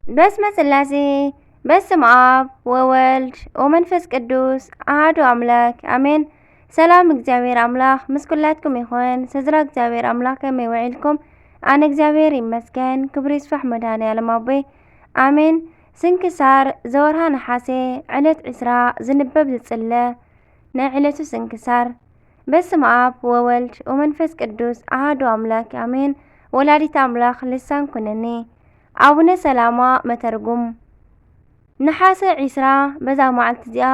በስመ ስላሴ፣ በስመ ኣብ ወወልድ ወመንፈስ ቅዱስ ኣሃዱ ኣምላክ ኣሜን። ሰላም እግዚኣብሔር ኣምላክ ምስ ኩላትኩም ይኹን። ስድራ እግዚኣብሔር ኣምላክ ከመይ ውዒልኩም? ኣነ እግዚኣብሔር ይመስገን፣ ክብሪ ይስፋሕ መድኃኔ ዓለም ኣቦይ ኣሜን። ስንክሳር ዘወርሃ ነሓሴ ዕለት ዕስራ ዝንበብ ዝጽለ ናይ ዕለቱ ስንክሳር። በስመ ኣብ ወወልድ ወመንፈስ ቅዱስ ኣሃዱ ኣምላክ ኣሜን። ወላዲት ኣምላክ ልሳን ኩነኒ። ኣቡነ ሰላማ መተርጉም። ነሓሰ ዒስራ በዛ መዓልቲ እዚኣ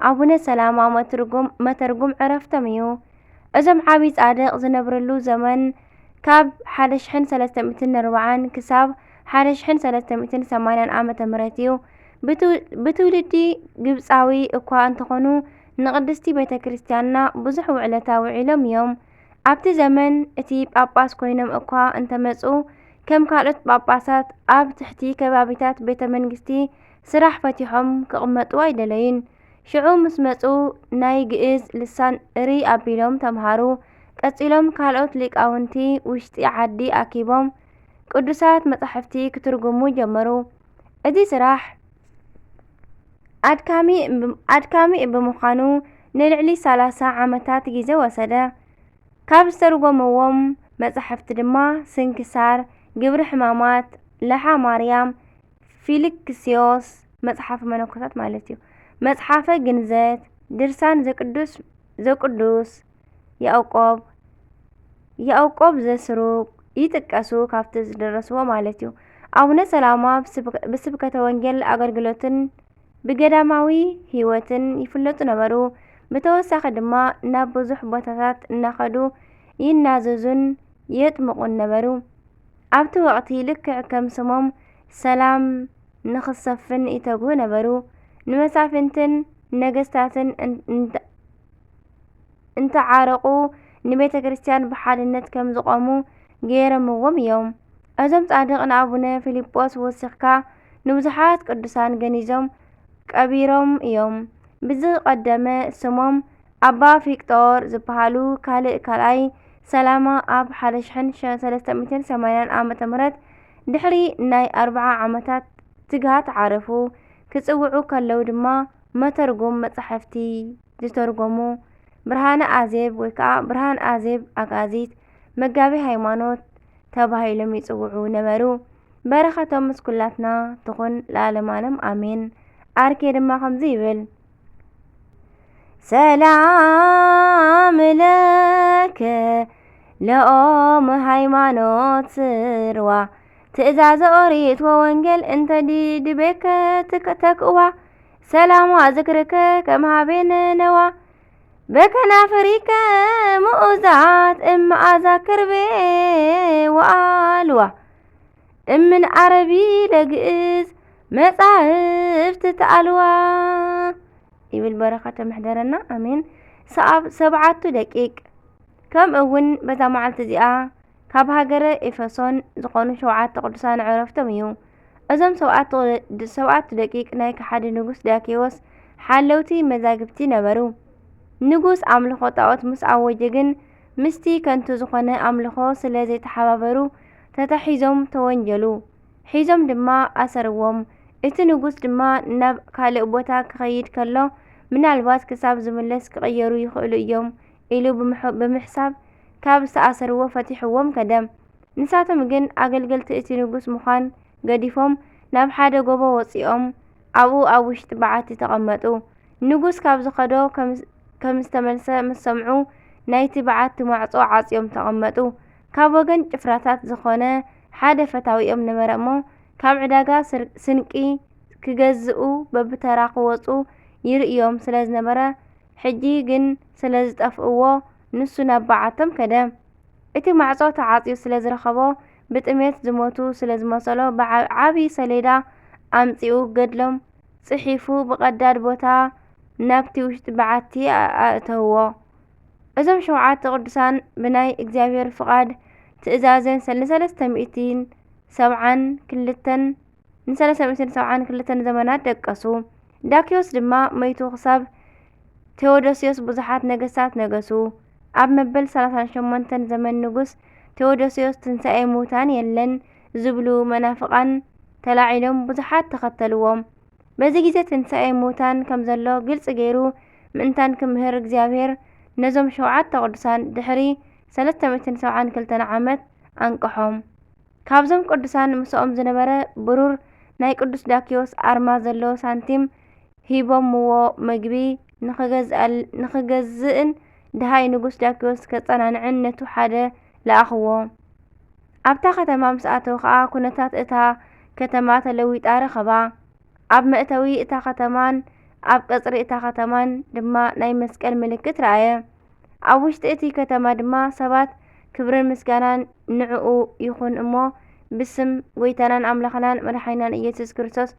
ኣቡነ ሰላማ መትርጉም መተርጉም ዕረፍቶም እዩ። እዞም ዓቢ ጻድቕ ዝነብርሉ ዘመን ካብ ሓደ ሽሕን ሰለስተ ሚእትን ኣርባዓን ክሳብ ሓደ ሽሕን ሰለስተ ሚእትን ሰማንያን ዓመተ ምህረት እዩ። ብትው-፣ ብትውልዲ ግብጻዊ እኳ እንተኾኑ ንቅድስቲ ቤተ ክርስቲያንና ብዙሕ ውዕለታ ውዒሎም እዮም። ኣብቲ ዘመን እቲ ጳጳስ ኮይኖም እኳ እንተመጹ ከም ካልኦት ጳጳሳት ኣብ ትሕቲ ከባቢታት ቤተ መንግስቲ ስራሕ ፈቲሖም ክቕመጡ ኣይደለዩን። ሽዑ ምስ መጹ ናይ ግእዝ ልሳን እርይ ኣቢሎም ተምሃሩ። ቀጺሎም ካልኦት ሊቃውንቲ ውሽጢ ዓዲ ኣኪቦም ቅዱሳት መጻሕፍቲ ክትርጉሙ ጀመሩ። እዚ ስራሕ ኣድካሚ፣ ኣድካሚ ብምዃኑ ንልዕሊ ሰላሳ ዓመታት ግዜ ወሰደ። ካብ ዝተርጎምዎም መጻሕፍቲ ድማ ስንክሳር፣ ግብሪ ሕማማት፣ ለሓ ማርያም፣ ፊልክስዮስ፣ መጽሓፈ መነኮሳት ማለት እዩ፣ መጽሓፈ ግንዘት፣ ድርሳን ዘቅዱስ፣ ዘቅዱስ ያዕቆብ፣ ያዕቆብ ዘስሩግ ይጥቀሱ ካብቲ ዝደረስዎ ማለት እዩ። ኣቡነ ሰላማ ብስብከ-፣ ብስብከተ ወንጌል ኣገልግሎትን ብገዳማዊ ህይወትን ይፍለጡ ነበሩ። ብተወሳኺ ድማ ናብ ብዙሕ ቦታታት እናኸዱ ይናዘዙን የጥምቑን ነበሩ። ኣብቲ ወቕቲ ልክዕ ከም ስሞም ሰላም ንኽሰፍን ይተግሁ ነበሩ። ንመሳፍንትን ነገስታትን እን-፣ እንተ-፣ እንተዓረቑ ንቤተ ክርስቲያን ብሓድነት ከም ዝቖሙ ገይሮምዎም እዮም። እዞም ጻድቕ ንኣቡነ ፊልጶስ ወሲኽካ ንብዙሓት ቅዱሳን ገኒዞም ቀቢሮም እዮም። ብዝቐደመ ስሞም ኣባ ፊቅጦር ዝበሃሉ ካልእ ካልኣይ ሰላማ ኣብ ሓደ ሽሕን ሰለስተ ሚእትን ሰማንያን ዓመተ ምህረት ድሕሪ ናይ ኣርብዓ ዓመታት ትግሃት ዓረፉ። ክጽውዑ ከለዉ ድማ መተርጉም መጻሕፍቲ ዝተርጎሙ ብርሃነ ኣዜብ ወይ ከዓ ብርሃን ኣዜብ ኣጋዚት መጋቢ ሃይማኖት ተባሂሎም ይጽውዑ ነበሩ። በረኸቶም ምስ ኩላትና ትኹን ለዓለመ ዓለም ኣሜን። ኣርኬ ድማ ከምዚ ይብል። ሰላም ለከ ለኦም ሃይማኖት ስርዋ ትእዛዘ ኦሪት ወወንጌል እንተ ዲድቤከ ትክ-፣ ተክእዋ ሰላም ዝክርከ ከም ሃቤ ነነዋ በከናፍሪከ ምኡዛት እመኣዛ ክርቤ ወኣልዋ እምን ዓረቢ ለግእዝ መጻሕፍቲ ተኣልዋ ይብል። በረኸት ተምሕደረና ኣሜን። ሰኣብ ሰብዓቱ ደቂቅ ከምኡ እውን በዛ መዓልቲ እዚኣ ካብ ሃገረ ኤፌሶን ዝኾኑ ሸውዓተ ቅዱሳን ዕረፍቶም እዩ። እዞም ሰብኣቱ፣ ሰብኣቱ ደቂቅ ናይ ከሓዲ ንጉስ ዳኪዎስ ሓለውቲ መዛግብቲ ነበሩ። ንጉስ ኣምልኾ ጣዖት ምስ ኣወጀ ግን ምስቲ ከንቱ ዝኾነ ኣምልኾ ስለ ዘይተሓባበሩ ተታሒዞም ተወንጀሉ። ሒዞም ድማ ኣሰርዎም። እቲ ንጉስ ድማ ናብ ካልእ ቦታ ክኸይድ ከሎ ምናልባት ክሳብ ዝምለስ ክቕየሩ ይኽእሉ እዮም ኢሉ ብምሕ-፣ ብምሕሳብ ካብ ዝተኣሰርዎ ፈቲሕዎም ከደ። ንሳቶም ግን ኣገልገልቲ እቲ ንጉስ ምዃን ገዲፎም ናብ ሓደ ጎቦ ወጺኦም ኣብኡ ኣብ ውሽጢ በዓቲ ተቐመጡ። ንጉስ ካብ ዝኸዶ ከም፣ ከም ዝተመልሰ ምስ ሰምዑ ናይቲ በዓቲ ማዕጾ ዓጽዮም ተቐመጡ። ካብ ወገን ጭፍራታት ዝኾነ ሓደ ፈታዊኦም ነበረ እሞ ካብ ዕዳጋ ስር-፣ ስንቂ ክገዝኡ በብተራ ክወጹ ይርእዮም ስለ ዝነበረ ሕጂ ግን ስለ ዝጠፍእዎ ንሱ ናብ በዓቶም ከደ። እቲ ማዕጾ ተዓጽዩ ስለ ዝረኸቦ ብጥሜት ዝሞቱ ስለ ዝመሰሎ ብዓ-፣ ዓቢ ሰሌዳ ኣምጺኡ ገድሎም ጽሒፉ ብቐዳድ ቦታ ናብቲ ውሽጢ በዓቲ ኣ-፣ ኣእተውዎ። እዞም ሸውዓተ ቅዱሳን ብናይ እግዚኣብሔር ፍቓድ ትእዛዝን ሰለስተ ሚእትን ሰብዓን ክልተን ንሰለስተ ሚእትን ሰብዓን ክልተን ዘመናት ደቀሱ። ዳክዮስ ድማ መይቱ ክሳብ ቴዎዶስዮስ ብዙሓት ነገስታት ነገሱ። ኣብ መበል ሰላሳን ሸሞንተን ዘመን ንጉስ ቴዎዶስዮስ ትንሳኤ ምዉታን የለን ዝብሉ መናፍቓን ተላዒሎም ብዙሓት ተኸተልዎም። በዚ ግዜ ትንሳኤ ሙታን ከም ዘሎ ግልጺ ገይሩ ምእንታን ክምህር እግዚኣብሔር ነዞም ሸውዓተ ቅዱሳን ድሕሪ ሰለስተ ሚእትን ሰብዓን ክልተን ዓመት ኣንቀሖም። ካብዞም ቅዱሳን ምስኦም ዝነበረ ብሩር ናይ ቅዱስ ዳክዮስ ኣርማ ዘለዎ ሳንቲም ሂቦምዎ መግቢ ንኽገዝኣል-፣ ንኽገዝእን ደሃይ ንጉስ ዳክዮስ ከጸናንዕን ነቱ ሓደ ለኣኽዎ። ኣብታ ከተማ ምስ ኣተው ኸኣ ኩነታት እታ ከተማ ተለዊጣ ረኸባ። ኣብ መእተዊ እታ ከተማን ኣብ ቀጽሪ እታ ከተማን ድማ ናይ መስቀል ምልክት ረኣየ። ኣብ ውሽጢ እቲ ከተማ ድማ ሰባት ክብርን ምስጋናን ንዕኡ ይኹን እሞ ብስም ጎይታናን ኣምላኽናን መድሓኒናን ኢየሱስ ክርስቶስ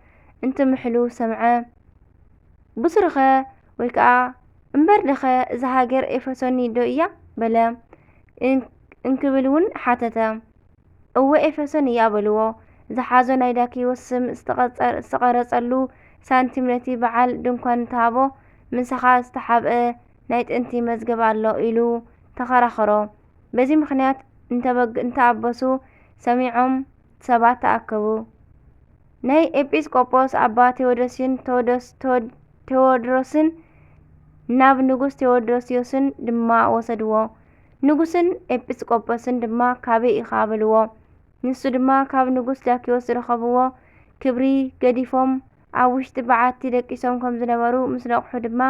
እንትምሕሉ ሰምዐ። ብሱሩኸ ወይ ከኣ እምበር ደኸ እዛ ሃገር ኤፌሶን ዶ እያ? በለ። እን-፣ እንክብል እውን ሓተተ። እወ ኤፌሶን እያ በልዎ። ዝሓዞ ናይ ዳክዮስ ስም ዝተቐጸር-፣ ዝተቐረጸሉ ሳንቲም ነቲ በዓል ድንኳን እንተሃቦ፣ ምሳኻ ዝተሓብአ ናይ ጥንቲ መዝገብ ኣሎ ኢሉ ተኸራኸሮ። በዚ ምኽንያት እንተበግ-፣ እንተኣበሱ ሰሚዖም ሰባት ተኣከቡ። ናይ ኤጲስቆጶስ ኣባ ቴዎዶስን ቴዎዶስ-፣ ቴዎድ-፣ ቴዎድሮስን ናብ ንጉስ ቴዎዶስዮስን ድማ ወሰድዎ። ንጉስን ኤጲስቆጶስን ድማ ካበይ ኢኻ በልዎ። ንሱ ድማ ካብ ንጉስ ዳክዮስ ዝረኸብዎ ክብሪ ገዲፎም ኣብ ውሽጢ በዓቲ ደቂሶም ከም ዝነበሩ ምስ ነቕሑ ድማ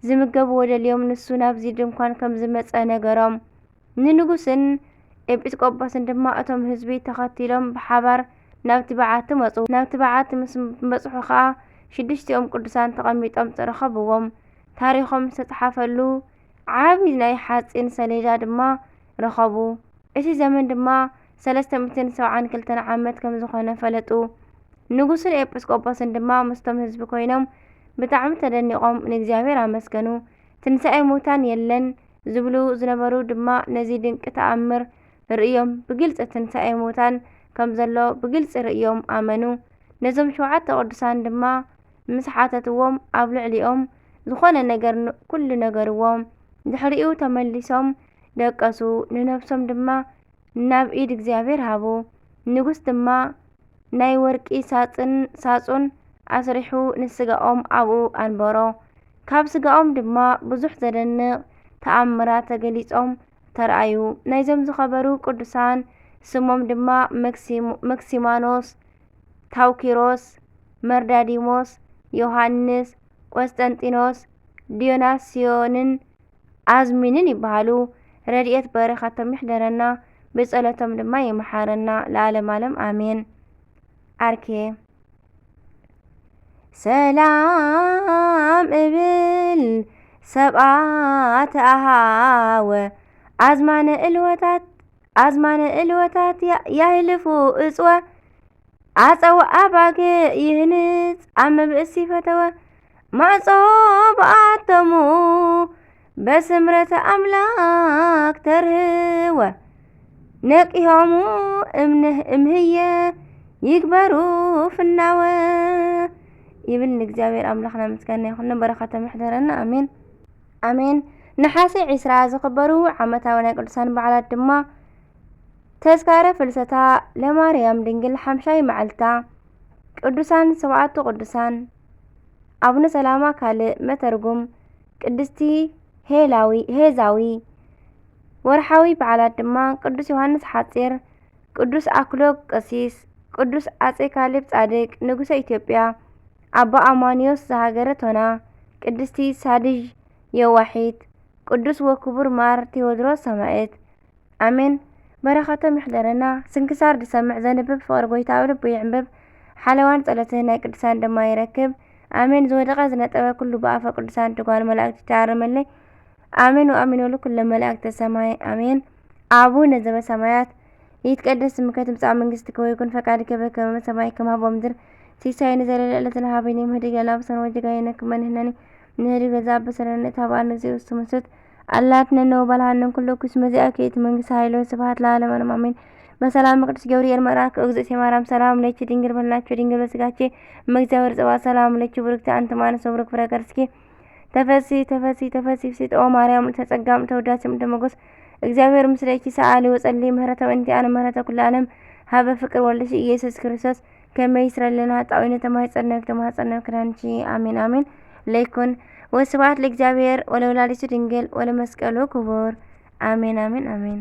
ዝምገብዎ ደልዮም ንሱ ናብዚ ድንኳን ከም ዝመጸ ነገሮም። ንንጉስን ኤጲስቆጶስን ድማ እቶም ህዝቢ ተኸቲሎም ብሓባር ናብቲ በዓቲ መጹ። ናብቲ በዓቲ ምስ በጽሑ ኸኣ ሽዱሽቲኦም ቅዱሳን ተቐሚጦም ረኸብዎም። ታሪኾም ዝተጻሕፈሉ ዓቢ ናይ ሓጺን ሰሌዳ ድማ ረኸቡ። እቲ ዘመን ድማ ሰለስተ ሚእትን ሰብዓን ክልተን ዓመት ከም ዝኾነ ፈለጡ። ንጉስን ኤጲስቆጶስን ድማ ምስቶም ህዝቢ ኮይኖም ብጣዕሚ ተደኒቖም ንእግዚኣብሔር ኣመስገኑ። ትንሳኤ ሙታን የለን ዝብሉ ዝነበሩ ድማ ነዚ ድንቂ ተኣምር ርእዮም ብግልጺ ትንሳኤ ሙታን ከም ዘሎ ብግልጺ ርእዮም ኣመኑ። ነዞም ሸውዓተ ቅዱሳን ድማ ምስ ሓተትዎም ኣብ ልዕሊኦም ዝኾነ ነገር ን-፣ ኩሉ ነገርዎም። ድሕሪኡ ተመሊሶም ደቀሱ፣ ንነብሶም ድማ ናብ ኢድ እግዚኣብሔር ሃቡ። ንጉስ ድማ ናይ ወርቂ ሳጽን-፣ ሳጹን ኣስሪሑ ንስጋኦም ኣብኡ ኣንበሮ። ካብ ስጋኦም ድማ ብዙሕ ዘደንቕ ተኣምራት ተገሊጾም ተራእዩ። ናይዞም ዝኸበሩ ቅዱሳን ስሞም ድማ መክሲሞ-፣ መክሲማኖስ፣ ታውኪሮስ፣ መርዳዲሞስ፣ ዮሃንስ፣ ቆስጠንጢኖስ፣ ዲዮናስዮንን ኣዝሚንን ይበሃሉ። ረድኤት በረኸቶም ይሕደረና፣ ብጸሎቶም ድማ ይምሓረና ለዓለም ዓለም ኣሜን። ኣርኬ ሰላም እብል ሰብኣ ተኣሃወ፣ ኣዝማነ እልወታት፣ ኣዝማነ እልወታት ያ-፣ ያህልፉ እጽወ፣ ኣጸው ኣባገ ይህንጽ ኣብ መብእሲ ፈተወ፣ ማዕጾ ብኣቶሙ በስምረት ኣምላክ ተርህወ፣ ነቂሆሙ እምንህ-፣ እምህየ ይግበሩ ፍናወ ይብል። ንእግዚኣብሔር ኣምላኽና ምስጋና ይኹን፣ በረኸቶም ይሕደረና። ኣሜን፣ ኣሜን። ነሓሰ ዒስራ ዝኽበሩ ዓመታዊ ናይ ቅዱሳን በዓላት ድማ፣ ተስካረ ፍልሰታ ለማርያም ድንግል ሓምሻይ መዓልታ፣ ቅዱሳን ሰብዓቱ ቅዱሳን፣ ኣቡነ ሰላማ ካልእ መተርጉም፣ ቅድስቲ ሄላዊ-፣ ሄዛዊ። ወርሓዊ በዓላት ድማ ቅዱስ ዮሃንስ ሓጺር፣ ቅዱስ ኣክሎግ ቀሲስ፣ ቅዱስ ኣጼ ካሌብ ጻድቅ ንጉሰ ኢትዮጵያ፣ ኣባ ኣማንዮስ ዘሃገረ ቶና፣ ቅድስቲ ሳድዥ የዋሒት፣ ቅዱስ ወክቡር ማር ቴዎድሮስ ሰማዕት። ኣሜን። በረኸቶም ይሕደረና። ስንክሳር ዝሰምዕ ዘንብብ ፍቕሪ ጎይታ ኣብ ልቡ ይዕንብብ። ሓለዋን ጸሎትን ናይ ቅዱሳን ድማ ይረክብ። ኣሜን። ዝወደቐ ዝነጠበ ኩሉ ብኣፈ ቅዱሳን ትጓል መላእክት ይተኣረመለይ። ኣሜን ወኣሜን ወሉ ኩለ መላእክተ ሰማይ ኣሜን። ኣቡነ ዘበሰማያት ይትቀደስ ስምከ ትምጻእ መንግስትከ ወይኩን ፈቃድከ በከመ በሰማይ ከማሁ በምድር። ሲሳየነ ዘለለ ዕለትነ ሀበነ ዮም ህድግ ለነ አበሳነ ወጌጋየነ ከመ ንሕነኒ ንህድግ ለዘአበሰለነ ኢታብአነ እግዚኦ ውስተ መንሱት። አላ አድኅነነ ወባልሐነ እምኩሉ እኩይ እስመ ዚአከ ይእቲ መንግስት ኃይል ወስብሐት ለዓለመ ዓለም አሜን። በሰላም ቅዱስ ገብርኤል መልአክ እግዝእትየ ማርያም ሰላም ለኪ ድንግል በልናኪ ድንግል በስጋኪ እመ እግዚአብሔር ጸባኦት ሰላም ለኪ ብሩክቲ አንቲ እም አንስት ወብሩክ ፍሬ ከርስኪ ተፈሲ ተፈሲ ተፈሲ ፍሲት ኦ ማርያም ምልዕተ ጸጋ ምልዕተ ውዳሴ ምልዕተ ሞገስ እግዚአብሔር ምስሌኪ ሰአሊ ወጸሊ ምህረተ ወእንቲአነ ምህረተ ኩሉ ዓለም ሀበ ፍቅር ወልድኪ ኢየሱስ ክርስቶስ ከመይ ይስረልና ጣዊነ ተማይጸነክ ተማጸነክ ክዳንቺ። ኣሜን ኣሜን። ለይኩን ወስብሐት ለእግዚኣብሔር ወለወላዲቱ ድንግል ወለመስቀሉ ክቡር። ኣሜን ኣሜን ኣሜን።